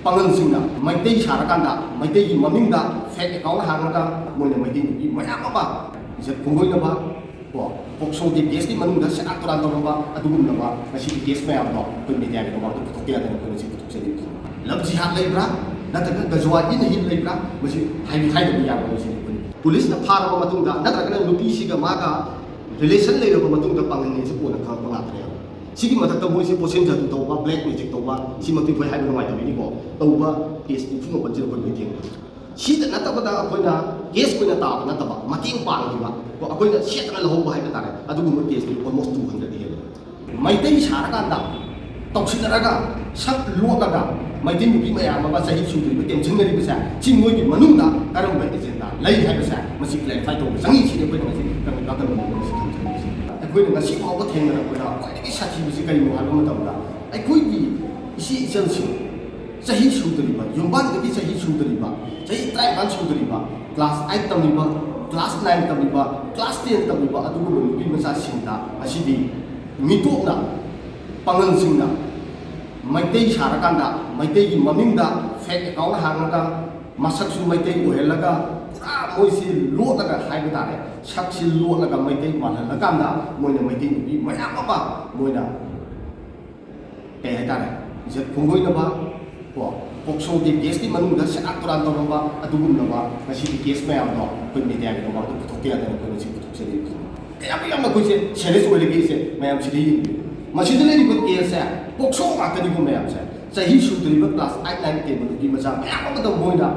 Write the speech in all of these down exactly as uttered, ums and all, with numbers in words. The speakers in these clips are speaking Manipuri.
ꯄꯥꯉꯜꯁꯤꯡꯅ ꯃꯩꯇꯩ ꯁꯥꯔꯀꯥꯟꯗ ꯃꯩꯇꯩꯒꯤ ꯃꯃꯤꯡꯗ fake account ꯍꯥꯡꯉꯒ ꯃꯣꯏꯅ ꯃꯩꯇꯩ ꯅꯨꯄꯤ ꯃꯌꯥꯝ ꯑꯃ ꯏꯖꯠ ꯈꯨꯝꯒꯣꯏꯅꯕ, ꯀꯣ, ꯄꯣꯛꯁꯣꯒꯤ ꯀꯦꯁꯀꯤ ꯃꯅꯨꯡꯗ ꯁꯦꯔꯥꯟ ꯇꯨꯔꯥꯟ ꯇꯧꯔꯝꯕ ꯑꯗꯨꯒꯨꯝꯂꯕ ꯉꯁꯤꯒꯤ ꯀꯦꯁ ꯃꯌꯥꯝꯗꯣ ꯑꯩꯈꯣꯏ ꯃꯦꯗꯤꯌꯥꯒꯤ ꯃꯃꯥꯡꯗ ꯄꯨꯊꯣꯛꯄ ꯌꯥꯗꯅ ꯑꯩꯈꯣꯏ ꯉꯁꯤ ꯄꯨꯊꯣꯛꯆꯔꯤꯕꯁꯤꯅꯤ꯫ ꯂꯞ ꯖꯤꯍꯥꯗ ꯂꯩꯕ꯭ꯔꯥ, ꯅꯠꯇ꯭ꯔꯒ ꯒꯖꯋꯥꯗꯤꯅ ꯍꯤꯟ ꯂꯩꯕ꯭ꯔꯥ, ꯃꯁꯤ ꯍꯥꯏꯕ ꯍꯥꯏꯗꯕ ꯌꯥꯔꯣꯏ꯫ ꯃꯁꯤꯗꯤ ꯑꯩꯈꯣꯏ ꯄꯨꯂꯤꯁꯅ ꯐꯥꯔꯕ ꯃꯇꯨꯡꯗ ꯅꯠꯇ꯭ꯔꯒꯅ ꯅꯨꯄꯤꯁꯤꯒ ꯃꯥꯒ relation ꯂꯩꯔꯕ ꯃꯇꯨꯡꯗ ꯄꯥꯡꯒꯜꯅꯦꯁꯤ ꯀꯣꯟꯅ ꯈꯪꯉꯛꯄ ꯉꯥꯛꯇꯅꯦꯕ꯫ ꯁꯤꯒꯤ ꯃꯊꯛꯇ ꯃꯣꯏꯁꯤ ꯄꯣꯠꯁꯦꯝ ꯖꯥꯗꯨ ꯇꯧꯕ, black magic ꯇꯧꯕ, ꯁꯤꯃꯛꯇꯤ ꯑꯩꯈꯣꯏ ꯍꯥꯏꯕ ꯅꯨꯡꯉꯥꯏꯇꯕꯒꯤꯀꯣ, ꯇꯧꯕ ꯀꯦꯁ ꯅꯤꯐꯨ ꯃꯥꯄꯟꯁꯤꯗ ꯑꯩꯈꯣꯏ ꯂꯣꯏ ꯊꯦꯡꯅꯩ꯫ ꯁꯤꯗ ꯅꯠꯇꯕꯗ ꯑꯩꯈꯣꯏꯅ ꯀꯦꯁ ꯑꯣꯏꯅ ꯇꯥꯕ ꯅꯠꯇꯕ, ꯃꯇꯦꯡ ꯄꯥꯡꯈꯤꯕ, ꯀꯣ, ꯑꯩꯈꯣꯏꯅ ꯁꯦꯠꯇꯅ ꯂꯧꯍꯧꯕ ꯍꯥꯏꯕ ꯇꯥꯔꯦ, ꯑꯗꯨꯒꯨꯝꯕ ꯀꯦꯁꯇꯤ almost two hundred ꯍꯦꯜꯂꯦ꯫ ꯃꯩꯇꯩ ꯁꯥꯔꯀꯥꯟꯗ ꯇꯧꯁꯤꯟꯅꯔꯒ ꯁꯛ ꯂꯣꯠꯂꯒ ꯃꯩꯇꯩ ꯅꯨꯄꯤ ꯃꯌꯥꯝ ꯑꯃ ꯆꯍꯤ ꯁꯨꯗ꯭ꯔꯤꯕ ꯇꯦꯝꯁꯤꯟꯅꯔꯤꯕꯁꯦ, ꯁꯤ ꯃꯣꯏꯒꯤ ꯃꯅꯨꯡꯗ ꯀꯔꯝꯕ ꯑꯦꯖꯦꯟꯗꯥ ꯂꯩ ꯍꯥꯏꯕꯁꯦ ꯃꯁꯤ clarify ꯇꯧꯕ ꯆꯪꯉꯤ꯫ ꯁꯤꯅꯤ ꯑꯩꯈꯣꯏꯅ ꯉꯁꯤ ꯀꯪꯂꯩꯄꯥꯛ ꯀꯪꯂꯩꯄꯥꯛ ꯃꯁꯤ ꯊꯝꯖꯔꯤꯕꯁꯤ꯫ ꯑꯩꯈꯣꯏꯅ ꯉꯁꯤ ꯐꯥꯎꯕ ꯊꯦꯡꯅꯔꯛꯄꯗ ꯈ꯭ꯋꯥꯏꯗꯒꯤ ꯁꯥꯊꯤꯕꯁꯤ ꯀꯔꯤꯅꯣ ꯍꯥꯏꯕ ꯃꯇꯝꯗ, ꯑꯩꯈꯣꯏꯒꯤ ꯏꯆꯦ ꯏꯆꯜꯁꯤꯡ ꯆꯍꯤ ꯁꯨꯗ꯭ꯔꯤꯕ, ꯌꯨꯝꯕꯥꯟꯗꯒꯤ ꯆꯍꯤ ꯁꯨꯗ꯭ꯔꯤꯕ, ꯆꯍꯤ ꯇꯔꯥꯅꯤꯄꯥꯟ ꯁꯨꯗ꯭ꯔꯤꯕ, class eight ꯇꯝꯂꯤꯕ, class nine ꯇꯝꯂꯤꯕ, class ten ꯇꯝꯂꯤꯕ ꯑꯗꯨꯒꯨꯝꯕ ꯅꯨꯄꯤ ꯃꯆꯥꯁꯤꯡꯗ ꯉꯁꯤꯗꯤ ꯃꯤꯇꯣꯞꯅ, ꯄꯥꯉꯜꯁꯤꯡꯅ ꯃꯩꯇꯩ ꯁꯥꯔꯀꯥꯟꯗ ꯃꯩꯇꯩꯒꯤ ꯃꯃꯤꯡꯗ fake account ꯍꯥꯡꯉꯒ ꯃꯁꯛꯁꯨ ꯃꯩꯇꯩ ꯑꯣꯏꯍꯜꯂꯒ ꯄꯨꯔꯥ ꯃꯣꯏꯁꯤ ꯂꯣꯠꯂꯒ ꯍꯥꯏꯕ ꯇꯥꯔꯦ, ꯁꯛꯁꯤ ꯂꯣꯠꯂꯒ ꯃꯩꯇꯩ ꯃꯥꯜꯍꯜꯂꯀꯥꯟꯗ ꯃꯣꯏꯅ ꯃꯩꯇꯩ ꯅꯨꯄꯤ ꯃꯌꯥꯝ ꯑꯃ ꯃꯣꯏꯅ ꯀꯩ ꯍꯥꯏꯇꯥꯔꯦ, ꯏꯖꯠ ꯈꯨꯝꯒꯣꯏꯅꯕ, ꯀꯣ, ꯄꯣꯛꯁꯣꯒꯤ ꯀꯦꯁꯀꯤ ꯃꯅꯨꯡꯗ ꯁꯦꯔꯥꯟ ꯇꯨꯔꯥꯟ ꯇꯧꯔꯝꯕ ꯑꯗꯨꯒꯨꯝꯂꯕ ꯉꯁꯤꯒꯤ ꯀꯦꯁ ꯃꯌꯥꯝꯗꯣ ꯑꯩꯈꯣꯏ ꯃꯦꯗꯤꯌꯥꯒꯤ ꯃꯃꯥꯡꯗ ꯄꯨꯊꯣꯛꯄ ꯌꯥꯗꯅ ꯑꯩꯈꯣꯏ ꯉꯁꯤ ꯄꯨꯊꯣꯛꯆꯔꯤꯕꯁꯤꯅꯤ꯫ ꯀꯌꯥꯃꯨꯛ ꯌꯥꯝꯅ ꯑꯩꯈꯣꯏꯁꯦ ꯁꯦꯔꯤꯌꯁ ꯑꯣꯏꯔꯒꯦꯁꯦ ꯃꯌꯥꯝꯁꯤꯗ ꯌꯦꯡꯕꯤꯌꯨ꯫ ꯃꯁꯤꯗ ꯂꯩꯔꯤꯕ ꯀꯦꯁꯁꯦ ꯄꯣꯛꯁꯣ ꯉꯥꯛꯇꯅꯤꯀꯣ ꯃꯌꯥꯝꯁꯦ꯫ ꯆꯍꯤ ꯁꯨꯗ꯭ꯔꯤꯕ class eight, nine, ten ꯅꯨꯄꯤ ꯃꯆꯥ ꯃꯌꯥꯝ ꯑꯃꯗ ꯃꯣꯏꯅ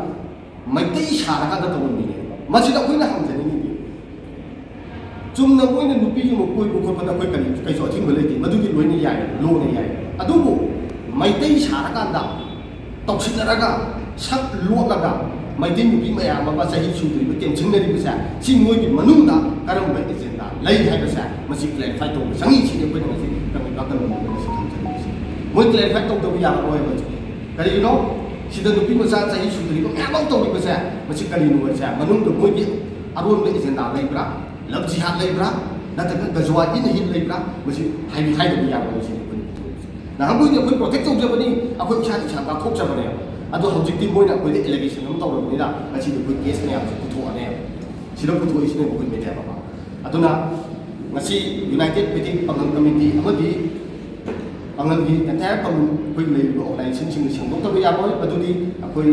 ꯃꯩꯇꯩ ꯁꯥꯔꯀꯥꯟꯗ ꯇꯧꯔꯝꯃꯤꯅꯦ꯫ ꯃꯁꯤꯗ ꯑꯩꯈꯣꯏꯅ ꯍꯪꯖꯅꯤꯡꯉꯤꯗꯤ, ꯆꯨꯝꯅ ꯃꯣꯏꯅ ꯅꯨꯄꯤ ꯑꯃ ꯀꯣꯏꯕ ꯈꯣꯠꯄꯗ ꯑꯩꯈꯣꯏ ꯀꯔꯤ, ꯀꯩꯁꯨ ꯑꯊꯤꯡꯕ ꯂꯩꯇꯦ, ꯃꯗꯨꯗꯤ ꯂꯣꯏꯅ ꯌꯥꯏ, ꯂꯣꯅ ꯌꯥꯏ꯫ ꯑꯗꯨꯕꯨ ꯃꯩꯇꯩ ꯁꯥꯔꯀꯥꯟꯗ ꯇꯧꯁꯤꯟꯅꯔꯒ ꯁꯛ ꯂꯣꯠꯂꯒ ꯃꯩꯇꯩ ꯅꯨꯄꯤ ꯃꯌꯥꯝ ꯑꯃ ꯆꯍꯤ ꯁꯨꯗ꯭ꯔꯤꯕ ꯇꯦꯝꯁꯤꯟꯅꯔꯤꯕꯁꯦ, ꯁꯤ ꯃꯣꯏꯒꯤ ꯃꯅꯨꯡꯗ ꯀꯔꯝꯕ ꯑꯦꯖꯦꯟꯗꯥ ꯂꯩ ꯍꯥꯏꯕꯁꯦ ꯃꯁꯤ clarify ꯇꯧꯕ ꯆꯪꯉꯤ꯫ ꯁꯤꯅꯤ ꯑꯩꯈꯣꯏꯅ ꯉꯁꯤ ꯀꯪꯂꯩꯄꯥꯛ ꯀꯪꯂꯩꯄꯥꯛ ꯃꯣꯏ clarify ꯇꯧꯗꯕ ꯌꯥꯔꯔꯣꯏ ꯍꯥꯏꯕ꯫ ꯀꯔꯤꯒꯤꯅꯣ? ꯁꯤꯗ ꯅꯨꯄꯤ ꯃꯆꯥ ꯆꯍꯤ ꯁꯨꯗ꯭ꯔꯤꯕ ꯃꯌꯥꯝ ꯑꯃ ꯇꯧꯔꯤꯕꯁꯦ, ꯃꯁꯤ ꯀꯔꯤꯅꯣ ꯍꯥꯏꯁꯦ? ꯃꯅꯨꯡꯗ ꯃꯣꯏꯒꯤ ꯑꯔꯣꯟꯕ ꯑꯦꯖꯦꯟꯗꯥ ꯂꯩꯕ꯭ꯔꯥ? ꯂꯞ ꯖꯤꯍꯥꯗ ꯂꯩꯕ꯭ꯔꯥ? ꯅꯠꯇ꯭ꯔꯒ ꯒꯖꯋꯥꯗꯤꯅ ꯍꯤꯟ ꯂꯩꯕ꯭ꯔꯥ? ꯃꯁꯤ ꯍꯥꯏꯕ ꯍꯥꯏꯗꯕ ꯌꯥꯔꯣꯏ꯫ ꯁꯤꯅꯤ ꯑꯩꯈꯣꯏꯅ ꯄꯨꯊꯣꯛꯏꯁꯦ꯫ ꯅꯍꯥꯟꯈꯣꯏꯗꯤ ꯑꯩꯈꯣꯏ ꯄ꯭ꯔꯣꯇꯦꯛ ꯇꯧꯖꯕꯅꯤ, ꯑꯩꯈꯣꯏ ꯏꯁꯥ ꯏꯁꯥ ꯉꯥꯛꯊꯣꯛꯆꯕꯅꯦꯕ꯫ ꯑꯗꯣ ꯍꯧꯖꯤꯛꯇꯤ ꯃꯣꯏꯅ ꯑꯩꯈꯣꯏꯗ ꯑꯦꯂꯤꯒꯦꯁꯟ ꯑꯃ ꯇꯧꯔꯕꯅꯤꯅ ꯉꯁꯤꯗꯤ ꯑꯩꯈꯣꯏ ꯀꯦꯁ ꯃꯌꯥꯝꯁꯦ ꯄꯨꯊꯣꯛꯑꯅꯦꯕ꯫ ꯁꯤꯗ ꯄꯨꯊꯣꯛꯏꯁꯤꯅꯦꯕ ꯑꯩꯈꯣꯏ ꯃꯦꯗꯤꯌꯥ ꯃꯃꯥꯡ꯫ ꯑꯗꯨꯅ ꯉꯁꯤ ꯌꯨꯅꯥꯏꯇꯦꯠ ꯃꯩꯇꯩ ꯄꯥꯡꯒꯜ ꯀꯃꯤꯇꯤ ꯑꯃꯗꯤ ꯄꯥꯡꯒꯜꯒꯤ ꯑꯦꯟꯇꯥꯌꯔ ꯄꯥꯡꯒꯜ ꯑꯩꯈꯣꯏ ꯂꯩꯔꯤꯕ ꯑꯣꯔꯒꯅꯥꯏꯖꯦꯁꯟꯁꯤꯡꯅ ꯁꯦꯡꯗꯣꯛꯇꯕ ꯌꯥꯔꯣꯏ꯫ ꯃꯗꯨꯗꯤ ꯑꯩꯈꯣꯏ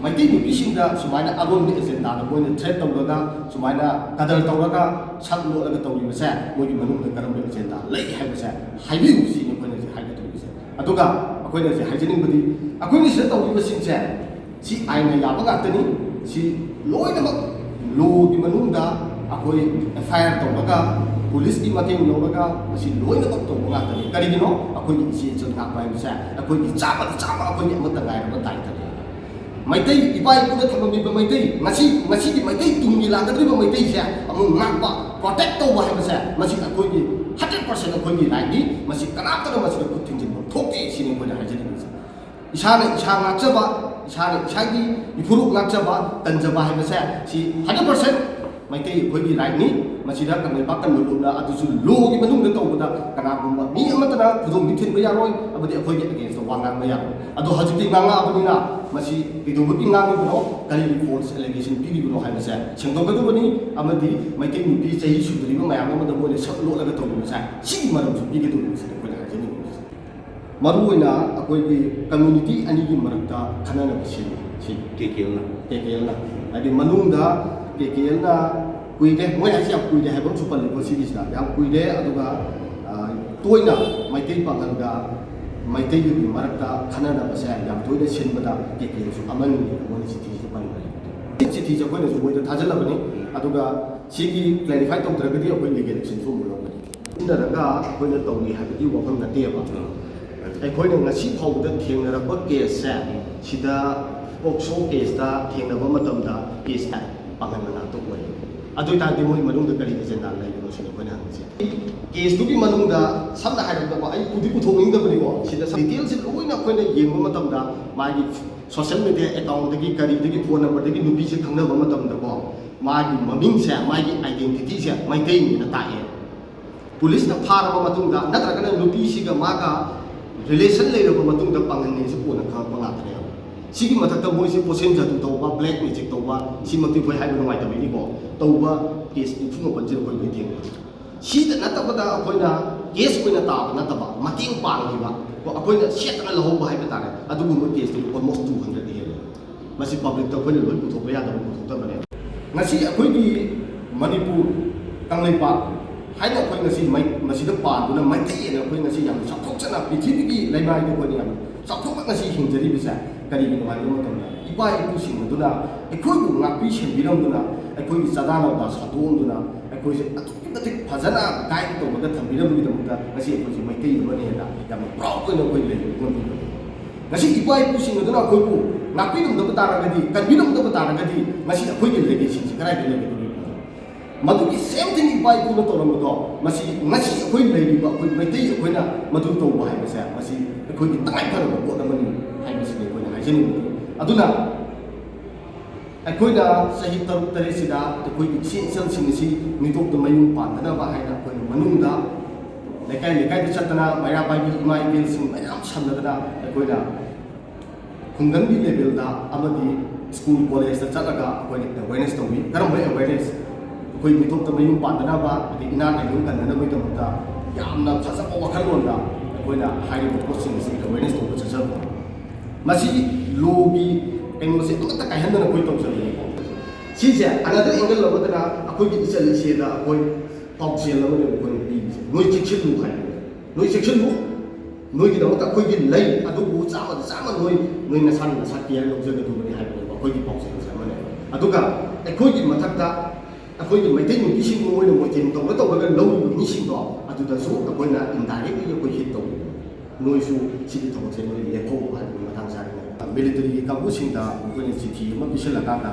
ꯃꯩꯇꯩ ꯅꯨꯄꯤꯁꯤꯡꯗ ꯁꯨꯃꯥꯏꯅ ꯑꯔꯣꯟꯕ ꯑꯦꯖꯦꯟꯗꯥꯗ ꯃꯣꯏꯅ ꯊ꯭ꯔꯦꯠ ꯇꯧꯔꯒ, ꯁꯨꯃꯥꯏꯅ ꯀꯗꯔ ꯇꯧꯔꯒ ꯁꯛ ꯂꯣꯠꯂꯒ ꯇꯧꯔꯤꯕꯁꯦ ꯃꯣꯏꯒꯤ ꯃꯅꯨꯡꯗ ꯀꯔꯝꯕ ꯑꯦꯖꯦꯟꯗꯥ ꯂꯩ ꯍꯥꯏꯕꯁꯦ ꯍꯥꯏꯕꯤꯌꯨ ꯁꯤꯅꯤ ꯑꯩꯈꯣꯏꯅ ꯍꯧꯖꯤꯛ ꯍꯥꯏꯒꯗꯧꯔꯤꯕꯁꯦ꯫ ꯑꯗꯨꯒ ꯑꯩꯈꯣꯏꯅ ꯍꯧꯖꯤꯛ ꯍꯥꯏꯖꯅꯤꯡꯕꯗꯤ ꯑꯩꯈꯣꯏꯅ ꯁꯤꯗ ꯇꯧꯔꯤꯕꯁꯤꯡꯁꯦ ꯁꯤ ꯑꯥꯏꯟꯅ ꯌꯥꯕ ꯉꯥꯛꯇꯅꯤ꯫ ꯁꯤ ꯂꯣꯏꯅꯃꯛ ꯂꯣꯒꯤ ꯃꯅꯨꯡꯗ ꯑꯩꯈꯣꯏ ꯑꯦꯐ ꯑꯥꯏ ꯑꯥꯔ ꯇꯧꯔꯒ ꯄꯨꯂꯤꯁꯀꯤ ꯃꯇꯦꯡ ꯂꯧꯔꯒ ꯃꯁꯤ ꯂꯣꯏꯅꯃꯛ ꯇꯧꯕ ꯉꯥꯛꯇꯅꯤ꯫ ꯀꯔꯤꯒꯤꯅꯣ? ꯑꯩꯈꯣꯏꯒꯤ ꯏꯆꯦ ꯏꯆꯜ ꯉꯥꯛꯄ ꯍꯥꯏꯕꯁꯦ ꯑꯩꯈꯣꯏꯒꯤ ꯆꯥꯝꯃꯗ ꯆꯥꯝꯃ ꯑꯩꯈꯣꯏꯒꯤ ꯑꯃꯠꯇ ꯉꯥꯏꯔꯕ ꯗꯥꯏꯇꯅꯤ꯫ ꯃꯩꯇꯩ ꯏꯄꯥ ꯏꯄꯨꯅ ꯊꯝꯂꯝꯃꯤꯕ ꯃꯩꯇꯩ, ꯉꯁꯤ, ꯉꯁꯤꯒꯤ ꯃꯩꯇꯩ ꯇꯨꯡꯒꯤ ꯂꯥꯛꯀꯗꯧꯔꯤꯕ ꯃꯩꯇꯩꯁꯦ ꯑꯃꯨꯛ ꯉꯥꯛꯄ, ꯄ꯭ꯔꯣꯇꯦꯛ ꯇꯧꯕ ꯍꯥꯏꯕꯁꯦ ꯃꯁꯤ ꯑꯩꯈꯣꯏꯒꯤ ꯍꯟꯗ꯭ꯔꯦꯠ ꯄꯥꯔꯁꯦꯟ ꯑꯩꯈꯣꯏꯒꯤ ꯔꯥꯏꯠꯅꯤ꯫ ꯃꯁꯤ ꯀꯅꯥꯝꯇꯅ ꯃꯁꯤꯗ ꯈꯨꯠ ꯊꯤꯡꯖꯤꯟꯐꯝ ꯊꯣꯛꯇꯦ ꯁꯤꯅꯤ ꯑꯩꯈꯣꯏꯅ ꯍꯥꯏꯖꯅꯤꯡꯉꯤꯁꯦ꯫ ꯏꯁꯥꯅ ꯏꯁꯥ ꯉꯥꯛꯆꯕ, ꯏꯁꯥꯅ ꯏꯁꯥꯒꯤ ꯏꯐꯨꯔꯨꯞ ꯉꯥꯛꯆꯕ, ꯀꯟꯖꯕ ꯍꯥꯏꯕꯁꯦ ꯁꯤ ꯍꯟꯗ꯭ꯔꯦꯠ ꯄꯥꯔꯁꯦꯟ ꯃꯩꯇꯩ ꯑꯩꯈꯣꯏꯒꯤ ꯔꯥꯏꯠꯅꯤ꯫ ꯃꯁꯤꯗ ꯀꯪꯂꯩꯄꯥꯛ ꯀꯟꯕ ꯂꯨꯞꯅ ꯑꯗꯨꯁꯨ ꯂꯣꯒꯤ ꯃꯅꯨꯡꯗ ꯇꯧꯕꯗ ꯀꯅꯥꯒꯨꯝꯕ ꯃꯤ ꯑꯃꯠꯇꯅ ꯈꯨꯗꯣꯡ ꯊꯤꯟꯕ ꯌꯥꯔꯣꯏ, ꯑꯃꯗꯤ ꯑꯩꯈꯣꯏꯒꯤ ꯑꯒꯦꯟꯁꯇ ꯋꯥ ꯉꯥꯡꯕ ꯌꯥꯔꯣꯏ꯫ ꯑꯗꯣ ꯍꯧꯖꯤꯛꯇꯤ ꯉꯥꯡꯉꯛꯑꯕꯅꯤꯅ ꯃꯁꯤ ꯀꯩꯗꯧꯕꯒꯤ ꯉꯥꯡꯉꯤꯕꯅꯣ, ꯀꯔꯤꯒꯤ ꯐꯣꯜꯁ ꯑꯦꯂꯤꯒꯦꯁꯟ ꯄꯤꯔꯤꯕꯅꯣ ꯍꯥꯏꯕꯁꯦ ꯁꯦꯡꯗꯣꯛꯀꯗꯕꯅꯤ꯫ ꯑꯃꯗꯤ ꯃꯩꯇꯩ ꯅꯨꯄꯤ ꯆꯍꯤ ꯁꯨꯗ꯭ꯔꯤꯕ ꯃꯌꯥꯝ ꯑꯃꯗ ꯃꯣꯏꯅ ꯁꯛ ꯂꯣꯠꯂꯒ ꯇꯧꯔꯤꯕꯁꯦ ꯁꯤꯒꯤ ꯃꯔꯝꯁꯨ ꯄꯤꯒꯗꯧꯔꯤꯕꯁꯤꯅꯤ ꯑꯩꯈꯣꯏꯅ ꯍꯥꯏꯖꯅꯤꯡꯉꯤꯕꯁꯦ꯫ ꯃꯔꯨꯑꯣꯏꯅ ꯑꯩꯈꯣꯏꯒꯤ ꯀꯝꯃ꯭ꯌꯨꯅꯤꯇꯤ ꯑꯅꯤꯒꯤ ꯃꯔꯛꯇ ꯈꯟꯅꯅꯕ ꯁꯤꯜꯂꯤ꯫ ꯁꯤ ꯀꯦ ꯀꯦ ꯑꯦꯜꯅ꯫ ꯀꯦ ꯀꯦ ꯑꯦꯜꯅ꯫ ꯍꯥꯏꯗꯤ ꯃꯅꯨꯡꯗ ꯀꯦ ꯀꯦ ꯑꯦꯜꯅ ꯀꯨꯏꯔꯦ, ꯃꯣꯏ ꯍꯥꯏꯁꯦ ꯌꯥꯝ ꯀꯨꯏꯔꯦ ꯍꯥꯏꯕ ꯑꯃꯁꯨ ꯄꯜꯂꯤꯀꯣ ꯁꯤꯒꯤꯁꯤꯗ꯫ ꯌꯥꯝ ꯀꯨꯏꯔꯦ꯫ ꯑꯗꯨꯒ, ꯑ, ꯇꯣꯏꯅ ꯃꯩꯇꯩ ꯄꯥꯡꯒꯜꯒ ꯃꯩꯇꯩꯒꯤ ꯃꯔꯛꯇ ꯈꯟꯅꯅꯕꯁꯦ ꯌꯥꯝ ꯇꯣꯏꯅ ꯁꯤꯟꯕꯗ ꯀꯦ ꯀꯦ ꯑꯦꯜꯁꯨ ꯑꯃꯅꯤ꯫ ꯃꯣꯏꯅ ꯆꯤꯊꯤꯁꯨ ꯄꯟꯈ꯭ꯔꯦ꯫ ꯆꯤꯊꯤꯁꯦ ꯑꯩꯈꯣꯏꯅꯁꯨ ꯃꯣꯏꯗ ꯊꯥꯖꯤꯜꯂꯕꯅꯤ꯫ ꯑꯗꯨꯒ ꯁꯤꯒꯤ ꯀ꯭ꯂꯦꯔꯤꯐꯥꯏ ꯇꯧꯗ꯭ꯔꯒꯗꯤ ꯑꯩꯈꯣꯏ ꯂꯤꯒꯦꯜ ꯑꯦꯛꯁꯟꯁꯨ ꯑꯃꯨꯛ ꯂꯧꯒꯅꯤ꯫ ꯁꯤꯖꯤꯟꯅꯔꯒ ꯑꯩꯈꯣꯏꯅ ꯇꯧꯔꯤ ꯍꯥꯏꯕꯒꯤ ꯋꯥꯐꯝ ꯅꯠꯇꯦꯕ꯫ ꯑꯩꯈꯣꯏꯅ ꯉꯁꯤ ꯐꯥꯎꯕꯗ ꯊꯦꯡꯅꯔꯛꯄ ꯀꯦꯁꯁꯦ, ꯁꯤꯗ ꯄꯣꯛꯁꯣ ꯀꯦꯁꯇ ꯊꯦꯡꯅꯕ ꯃꯇꯝꯗ ꯀꯦꯁ ꯄꯥꯡꯒꯜ ꯃꯅꯥꯛꯇ ꯑꯣꯏ꯫ ꯑꯗꯨ ꯑꯣꯏꯇꯥꯔꯗꯤ ꯃꯣꯏ ꯃꯅꯨꯡꯗ ꯀꯔꯤ ꯑꯦꯖꯦꯟꯗꯥ ꯂꯩꯕꯅꯣ ꯁꯤꯅꯤ ꯑꯩꯈꯣꯏꯅ ꯍꯪꯉꯤꯁꯦ꯫ ꯀꯦꯁꯇꯨꯒꯤ ꯃꯅꯨꯡꯗ ꯁꯝꯅ ꯍꯥꯏꯔꯕꯗ ꯑꯩ ꯄꯨꯗꯤ ꯄꯨꯊꯣꯛꯅꯤꯡꯗꯕꯅꯤꯀꯣ, ꯁꯤꯗ ꯗꯤꯇꯦꯜꯁꯤ ꯂꯣꯏꯅ ꯑꯩꯈꯣꯏꯅ ꯌꯦꯡꯕ ꯃꯇꯝꯗ ꯃꯥꯒꯤ ꯁꯣꯁꯦꯜ ꯃꯦꯗꯤꯌꯥ ꯑꯦꯀꯥꯎꯟꯗꯒꯤ ꯀꯔꯤꯗꯒꯤ ꯐꯣꯟ ꯅꯝꯕꯔꯗꯒꯤ ꯅꯨꯄꯤꯁꯦ ꯈꯪꯅꯕ ꯃꯇꯝꯗꯀꯣ, ꯃꯥꯒꯤ ꯃꯃꯤꯡꯁꯦ, ꯃꯥꯒꯤ ꯑꯥꯏꯗꯦꯟꯇꯤꯇꯤꯁꯦ ꯃꯩꯇꯩꯅꯦꯅ ꯇꯥꯛꯑꯦ꯫ ꯄꯨꯂꯤꯁꯅ ꯐꯥꯔꯕ ꯃꯇꯨꯡꯗ ꯅꯠꯇ꯭ꯔꯒꯅ ꯅꯨꯄꯤꯁꯤꯒ ꯃꯥꯒ ꯔꯤꯂꯦꯁꯟ ꯂꯩꯔꯕ ꯃꯇꯨꯡꯗ ꯄꯥꯡꯒꯜꯅꯦꯁꯤ ꯀꯣꯟꯅ ꯈꯪꯉꯛꯄ ꯉꯥꯛꯇꯅꯦꯕ꯫ ꯁꯤꯒꯤ ꯃꯊꯛꯇ ꯃꯣꯏꯁꯦ ꯄꯣꯠꯁꯦꯝ ꯖꯥꯗꯨ ꯇꯧꯕ, ꯕ꯭ꯂꯦꯛ ꯃꯦꯖꯤꯛ ꯇꯧꯕ, ꯁꯤꯃꯛꯇꯤ ꯑꯩꯈꯣꯏ ꯍꯥꯏꯕ ꯅꯨꯡꯉꯥꯏꯇꯕꯩꯅꯤꯀꯣ, ꯇꯧꯕ ꯀꯦꯁ ꯅꯤꯐꯨ ꯃꯥꯄꯟꯁꯤꯗ ꯑꯩꯈꯣꯏ ꯂꯣꯏ ꯊꯦꯡꯅꯩ꯫ ꯁꯤꯗ ꯅꯠꯇꯕꯗ ꯑꯩꯈꯣꯏꯅ ꯀꯦꯁ ꯑꯣꯏꯅ ꯇꯥꯕ ꯅꯠꯇꯕ, ꯃꯇꯦꯡ ꯄꯥꯡꯈꯤꯕ, ꯀꯣ, ꯑꯩꯈꯣꯏꯅ ꯁꯦꯠꯇꯅ ꯂꯧꯍꯧꯕ ꯍꯥꯏꯕ ꯇꯥꯔꯦ, ꯑꯗꯨꯒꯨꯝꯕ ꯀꯦꯁꯇꯨ almost two hundred ꯍꯦꯜꯂꯦ꯫ ꯃꯁꯤ ꯄꯕ꯭ꯂꯤꯛꯇ ꯑꯩꯈꯣꯏꯅ ꯂꯣꯏ ꯄꯨꯊꯣꯛꯄ ꯌꯥꯗꯕ ꯄꯨꯊꯣꯛꯇꯕꯅꯦ꯫ ꯉꯁꯤ ꯑꯩꯈꯣꯏꯒꯤ ꯃꯅꯤꯄꯨꯔ ꯀꯪꯂꯩꯄꯥꯛ ꯍꯥꯏꯅ ꯑꯩꯈꯣꯏ ꯉꯁꯤ ꯃꯩ-, ꯃꯁꯤꯗ ꯄꯥꯟꯗꯨꯅ ꯃꯩꯇꯩ ꯑꯅ ꯑꯩꯈꯣꯏ ꯉꯁꯤ ꯌꯥꯝꯅ ꯆꯥꯎꯊꯣꯛꯆꯅ ꯄ꯭ꯔꯤꯊꯤꯕꯤꯒꯤ ꯂꯩꯃꯥꯏꯗ ꯑꯩꯈꯣꯏꯅ ꯌꯥꯝꯅ ꯆꯥꯎꯊꯣꯛꯅ ꯉꯁꯤ ꯍꯤꯡꯖꯔꯤꯕꯁꯦ ꯀꯔꯤꯒꯤꯅꯣ ꯍꯥꯏꯕ ꯃꯇꯝꯗ, ꯏꯄꯥ ꯏꯄꯨꯁꯤꯡ ꯑꯗꯨꯅ ꯑꯩꯈꯣꯏꯕꯨ ꯉꯥꯛꯄꯤ ꯁꯦꯟꯕꯤꯔꯝꯗꯨꯅ, ꯑꯩꯈꯣꯏꯒꯤ ꯆꯥꯗꯥ ꯅꯥꯎꯗꯥ ꯁꯟꯗꯣꯛꯑꯝꯗꯨꯅ, ꯑꯩꯈꯣꯏꯁꯦ ꯑꯗꯨꯛꯀꯤ ꯃꯇꯤꯛ ꯐꯖꯅ ꯒꯥꯏꯗ ꯇꯧꯔꯒ ꯊꯝꯕꯤꯔꯝꯕꯒꯤꯗꯃꯛꯇ ꯉꯁꯤ ꯑꯩꯈꯣꯏꯁꯦ ꯃꯩꯇꯩ ꯑꯃꯅꯦꯅ ꯌꯥꯝꯅ ꯄ꯭ꯔꯥꯎꯗ ꯑꯣꯏꯅ ꯑꯩꯈꯣꯏ ꯂꯩꯕ ꯉꯝꯃꯤꯕꯅꯤ꯫ ꯉꯁꯤ ꯏꯄꯥ ꯏꯄꯨꯁꯤꯡ ꯑꯗꯨꯅ ꯑꯩꯈꯣꯏꯕꯨ ꯉꯥꯛꯄꯤꯔꯝꯗꯕ ꯇꯥꯔꯒꯗꯤ, ꯀꯟꯕꯤꯔꯝꯗꯕ ꯇꯥꯔꯒꯗꯤ, ꯉꯁꯤ ꯑꯩꯈꯣꯏꯒꯤ ꯂꯦꯒꯦꯁꯤꯁꯤ ꯀꯗꯥꯏꯗ ꯂꯩꯒꯗꯧꯔꯤꯕꯅꯣ? ꯃꯗꯨꯒꯤ ꯁꯦꯝ ꯊꯤꯡ ꯏꯄꯥ ꯏꯄꯨꯅ ꯇꯧꯔꯝꯕꯗꯣ, ꯃꯁꯤ ꯉꯁꯤ ꯑꯩꯈꯣꯏ ꯂꯩꯔꯤꯕ ꯑꯩꯈꯣꯏ ꯃꯩꯇꯩ ꯑꯩꯈꯣꯏꯅ ꯃꯗꯨ ꯇꯧꯕ ꯍꯥꯏꯕꯁꯦ, ꯃꯁꯤ ꯑꯩꯈꯣꯏꯒꯤ ꯇꯉꯥꯏ ꯐꯗꯕ ꯄꯣꯠ ꯑꯃꯅꯤ ꯍꯥꯏꯕꯁꯤꯅꯤ ꯑꯩꯈꯣꯏꯅ ꯍꯥꯏꯖꯅꯤꯡꯕꯗꯤ꯫ ꯑꯗꯨꯅ ꯑꯩꯈꯣꯏꯅ ꯆꯍꯤ ꯇꯔꯨꯛ ꯇꯔꯦꯠꯁꯤꯗ ꯑꯩꯈꯣꯏꯒꯤ ꯏꯆꯦ ꯏꯆꯜꯁꯤꯡ ꯑꯁꯤ ꯃꯤꯇꯣꯞꯇ ꯃꯌꯨꯝ ꯄꯥꯟꯗꯅꯕ ꯍꯥꯏꯅ ꯑꯩꯈꯣꯏꯅ ꯃꯅꯨꯡꯗ ꯂꯩꯀꯥꯏ ꯂꯩꯀꯥꯏꯗ ꯆꯠꯇꯅ ꯃꯩꯔꯥ ꯄꯥꯏꯕꯤ ꯏꯃꯥ ꯏꯕꯦꯜꯁꯤꯡ ꯃꯌꯥꯝ ꯁꯝꯅꯗꯅ ꯑꯩꯈꯣꯏꯅ ꯈꯨꯡꯒꯪꯒꯤ ꯂꯦꯚꯦꯜꯗ ꯑꯃꯗꯤ ꯁ꯭ꯀꯨꯜ ꯀꯣꯂꯦꯖꯇ ꯆꯠꯂꯒ ꯑꯩꯈꯣꯏꯅ ꯑꯦꯋꯦꯔꯅꯦꯁ ꯇꯧꯏ꯫ ꯀꯔꯝꯕ ꯑꯦꯋꯦꯔꯅꯦꯁ? ꯑꯩꯈꯣꯏ ꯃꯤꯇꯣꯞꯇ ꯃꯌꯨꯝ ꯄꯥꯟꯗꯅꯕ, ꯑꯗꯩ ꯏꯅꯥꯠ ꯂꯥꯏꯅꯤꯡ ꯀꯟꯅꯅꯕꯒꯤꯗꯃꯛꯇ ꯌꯥꯝꯅ ꯐꯖꯕ ꯋꯥꯈꯜꯂꯣꯟꯗ ꯑꯩꯈꯣꯏꯅ ꯍꯥꯏꯔꯤꯕ ꯄꯣꯠꯁꯤꯡ ꯑꯁꯤ ꯑꯦꯋꯦꯔꯅꯦꯁ ꯇꯧꯕ ꯆꯠꯆꯕꯅꯤ꯫ ꯃꯁꯤ ꯂꯣꯒꯤ ꯀꯩꯅꯣꯁꯦ ꯑꯃꯠꯇ ꯀꯥꯏꯍꯟꯗꯅ ꯑꯩꯈꯣꯏ ꯇꯧꯖꯕꯅꯤꯀꯣ꯫ ꯁꯤꯁꯦ another angle ꯑꯃꯗꯅ ꯑꯩꯈꯣꯏꯒꯤ ꯏꯆꯜ ꯏꯆꯦꯗ ꯑꯩꯈꯣꯏ ꯄꯥꯎꯖꯦꯜ ꯑꯃꯅꯦꯕ ꯑꯩꯈꯣꯏꯅ ꯄꯤꯔꯤꯁꯦ, "ꯅꯣꯏ ꯆꯦꯛꯁꯤꯜꯂꯨ" ꯍꯥꯏꯕꯅꯦ꯫ "ꯅꯣꯏ ꯆꯦꯛꯁꯤꯜꯂꯨ, ꯅꯣꯏꯒꯤꯗꯃꯛꯇ ꯑꯩꯈꯣꯏꯒꯤ ꯂꯩ ꯑꯗꯨꯕꯨ ꯆꯥꯝꯃꯗ ꯆꯥꯝꯃ ꯅꯣꯏ, ꯅꯣꯏ ꯅꯁꯥꯅ ꯅꯁꯥ ꯀꯤꯌꯔ ꯂꯧꯖꯒꯗꯧꯕꯅꯤ" ꯍꯥꯏꯕꯅꯦꯕ ꯑꯩꯈꯣꯏꯒꯤ ꯄꯥꯎꯖꯦꯜꯁꯦ ꯑꯃꯅꯦꯕ꯫ ꯑꯗꯨꯒ ꯑꯩꯈꯣꯏꯒꯤ ꯃꯊꯛꯇ ꯑꯩꯈꯣꯏꯒꯤ ꯃꯩꯇꯩ ꯅꯨꯄꯤꯁꯤꯡꯕꯨ ꯃꯣꯏꯅ ꯃꯣꯏꯊꯦꯝ ꯇꯧꯔ ꯇꯧꯔꯒ ꯂꯧꯔꯤꯕ ꯃꯤꯁꯤꯡꯗꯣ, ꯑꯗꯨꯗꯁꯨ ꯑꯩꯈꯣꯏꯅ indirectly ꯑꯩꯈꯣꯏ ꯍꯤꯠ ꯇꯧꯔꯤꯕꯅꯤ꯫ "ꯅꯣꯏꯁꯨ ꯁꯤꯒꯤ ꯊꯕꯛꯁꯦ ꯅꯣꯏ ꯂꯦꯞꯊꯣꯛꯎ" ꯍꯥꯏꯕꯒꯤ ꯃꯇꯥꯡ ꯆꯥꯔꯤꯅꯦ꯫ ꯃꯤꯂꯤꯇꯔꯤꯒꯤ ꯀꯥꯡꯕꯨꯁꯤꯡꯗ ꯑꯩꯈꯣꯏꯅ ꯆꯤꯊꯤ ꯑꯃ ꯄꯤꯁꯤꯜꯂꯀꯥꯟꯗ,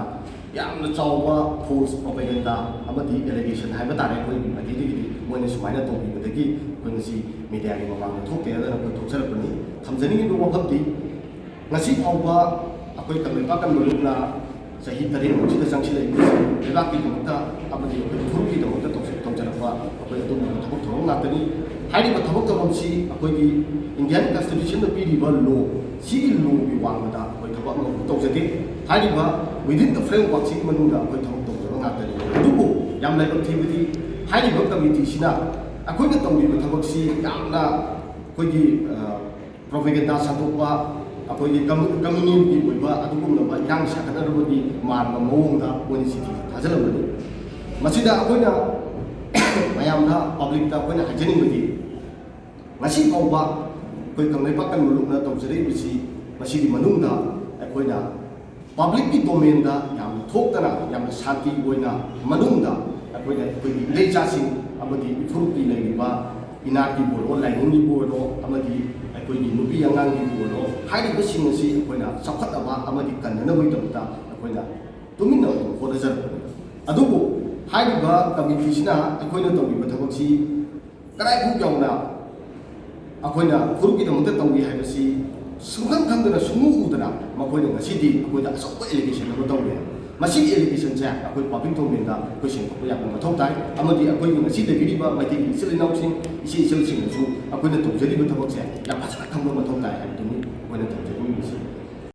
ꯌꯥꯝꯅ ꯆꯥꯎꯕ false propaganda ꯑꯃꯗꯤ allegation ꯍꯥꯏꯕ ꯇꯥꯔꯦ, ꯑꯩꯈꯣꯏꯒꯤ ꯃꯥꯏꯀꯩꯗꯒꯤꯗꯤ ꯃꯣꯏꯅ ꯁꯨꯃꯥꯏꯅ ꯇꯧꯕꯤꯕꯗꯒꯤ ꯑꯩꯈꯣꯏ ꯉꯁꯤ ꯃꯦꯗꯤꯌꯥꯒꯤ ꯃꯃꯥꯡꯗ ꯊꯣꯛꯇꯦ ꯍꯥꯏꯗꯅ ꯑꯩꯈꯣꯏ ꯊꯣꯛꯆꯔꯛꯄꯅꯤ꯫ ꯊꯝꯖꯅꯤꯡꯉꯤꯕ ꯋꯥꯐꯝꯗꯤ, ꯉꯁꯤ ꯐꯥꯎꯕ ꯑꯩꯈꯣꯏ ꯀꯪꯂꯩꯄꯥꯛ ꯀꯟꯕ ꯂꯨꯞꯅ ꯆꯍꯤ ꯇꯔꯦꯠꯃꯨꯛꯁꯤꯗ ꯆꯪꯁꯤꯜꯂꯛꯏꯕꯁꯤ ꯂꯩꯕꯥꯛꯀꯤꯗꯃꯛꯇ ꯑꯃꯗꯤ ꯑꯩꯈꯣꯏ ꯐꯨꯔꯨꯞꯀꯤꯗꯃꯛꯇ ꯇꯧꯖ-, ꯇꯧꯖꯔꯛꯄ ꯑꯩꯈꯣꯏ ꯑꯗꯨꯒꯨꯝꯂꯕ ꯊꯕꯛ ꯊꯧꯔꯝ ꯉꯥꯛꯇꯅꯤ꯫ ꯍꯥꯏꯔꯤꯕ ꯊꯕꯛ ꯊꯧꯔꯝꯁꯤ ꯑꯩꯈꯣꯏꯒꯤ Indian Constitution ꯗ ꯄꯤꯔꯤꯕ law, ꯁꯤꯒꯤ law ꯒꯤ ꯋꯥꯡꯃꯗ ꯑꯩꯈꯣꯏ ꯊꯕꯛ ꯑꯃ ꯇꯧꯖꯗꯦ꯫ ꯍꯥꯏꯔꯤꯕ within the framework ꯁꯤꯒꯤ ꯃꯅꯨꯡꯗ ꯑꯩꯈꯣꯏ ꯊꯕꯛ ꯇꯧꯖꯕ ꯉꯥꯛꯇꯅꯤ꯫ ꯑꯗꯨꯕꯨ ꯌꯥꯝ ꯂꯥꯏꯕꯛ ꯊꯤꯕꯗꯤ, ꯍꯥꯏꯔꯤꯕ committee ꯁꯤꯅ ꯑꯩꯈꯣꯏꯅ ꯇꯧꯔꯤꯕ ꯊꯕꯛꯁꯤ ꯌꯥꯝꯅ ꯑꯩꯈꯣꯏꯒꯤ, ꯑ, propaganda ꯁꯟꯗꯣꯛꯄ, ꯑꯩꯈꯣꯏꯒꯤ commu-, communal ꯒꯤ ꯑꯣꯏꯕ ꯑꯗꯨꯒꯨꯝꯂꯕ ꯏꯔꯥꯡ ꯁꯥꯒꯠꯅꯔꯕꯒꯤ ꯃꯥꯟꯕ ꯃꯑꯣꯡꯗ ꯃꯣꯏꯅ ꯆꯤꯊꯤ ꯊꯥꯖꯤꯜꯂꯝꯕꯅꯤ꯫ ꯃꯁꯤꯗ ꯑꯩꯈꯣꯏꯅ ꯃꯌꯥꯝꯗ, public ꯇ ꯑꯩꯈꯣꯏꯅ ꯍꯥꯏꯖꯅꯤꯡꯕꯗꯤ, ꯉꯁꯤ ꯐꯥꯎꯕ ꯑꯩꯈꯣꯏ ꯀꯪꯂꯩꯄꯥꯛ ꯀꯪꯂꯨꯞꯅ ꯇꯧꯖꯔꯛꯏꯕꯁꯤ, ꯃꯁꯤꯒꯤ ꯃꯅꯨꯡꯗ ꯑꯩꯈꯣꯏꯅ public ꯀꯤ domain ꯗ ꯌꯥꯝꯅ ꯊꯣꯛꯇꯅ, ꯌꯥꯝꯅ ꯁꯥꯟꯇꯤ ꯑꯣꯏꯅ ꯃꯅꯨꯡꯗ ꯑꯩꯈꯣꯏꯅ ꯑꯩꯈꯣꯏꯒꯤ ꯏꯔꯩꯆꯥꯁꯤꯡ ꯑꯃꯗꯤ ꯏꯐꯨꯔꯨꯞꯀꯤ ꯂꯩꯔꯤꯕ ꯏꯅꯥꯠꯀꯤꯕꯨ ꯑꯣꯏꯔꯣ, ꯂꯥꯏꯅꯤꯡꯒꯤꯕꯨ ꯑꯣꯏꯔꯣ, ꯑꯃꯗꯤ ꯑꯩꯈꯣꯏꯒꯤ ꯅꯨꯄꯤ ꯑꯉꯥꯡꯒꯤꯕꯨ ꯑꯣꯏꯔꯣ, ꯍꯥꯏꯔꯤꯕꯁꯤꯡ ꯑꯁꯤ ꯑꯩꯈꯣꯏꯅ ꯆꯥꯎꯈꯠꯅꯕ ꯑꯃꯗꯤ ꯀꯟꯅꯅꯕꯒꯤꯗꯃꯛꯇ ꯑꯩꯈꯣꯏꯅ ꯇꯨꯃꯤꯟꯅ ꯑꯗꯨꯝ ꯍꯣꯠꯅꯖꯔꯛꯄꯅꯤ꯫ ꯑꯗꯨꯕꯨ ꯍꯥꯏꯔꯤꯕ committee ꯁꯤꯅ ꯑꯩꯈꯣꯏꯅ ꯇꯧꯔꯤꯕ ꯊꯕꯛꯁꯤ ꯀꯗꯥꯏ ꯐꯥꯎ ꯌꯧꯅ ꯑꯩꯈꯣꯏꯅ ꯐꯨꯔꯨꯞꯀꯤꯗꯃꯛꯇ ꯇꯧꯏ ꯍꯥꯏꯕꯁꯤ ꯁꯨꯡꯈꯪ ꯈꯪꯗꯅ, ꯁꯨꯡꯎ ꯎꯗꯅ ꯃꯈꯣꯏꯅ ꯉꯁꯤꯗꯤ ꯑꯩꯈꯣꯏꯗ ꯑꯆꯧꯕ allegation ꯑꯃ ꯇꯧꯔꯦ꯫ ꯃꯁꯤꯒꯤ allegation ꯁꯦ ꯑꯩꯈꯣꯏ public domain ꯗ ꯑꯩꯈꯣꯏ ꯁꯦꯡꯗꯣꯛꯄ ꯌꯥꯝꯅ ꯃꯊꯧ ꯇꯥꯏ, ꯑꯃꯗꯤ ꯑꯩꯈꯣꯏꯒꯤ ꯉꯁꯤ ꯂꯩꯕꯤꯔꯤꯕ ꯃꯩꯇꯩꯒꯤ ꯏꯆꯤꯜ ꯏꯅꯥꯎꯁꯤꯡ, ꯏꯆꯦ ꯏꯆꯜꯁꯤꯡꯅꯁꯨ ꯑꯩꯈꯣꯏꯅ ꯇꯧꯖꯔꯤꯕ ꯊꯕꯛꯁꯦ ꯌꯥꯝ ꯐꯖꯅ ꯈꯪꯕ ꯃꯊꯧ ꯇꯥꯏ ꯍꯥꯏꯕꯗꯨꯅꯤ ꯑꯩꯈꯣꯏꯅ ꯇꯧꯖꯅꯤꯡꯉꯤꯕꯁꯤ꯫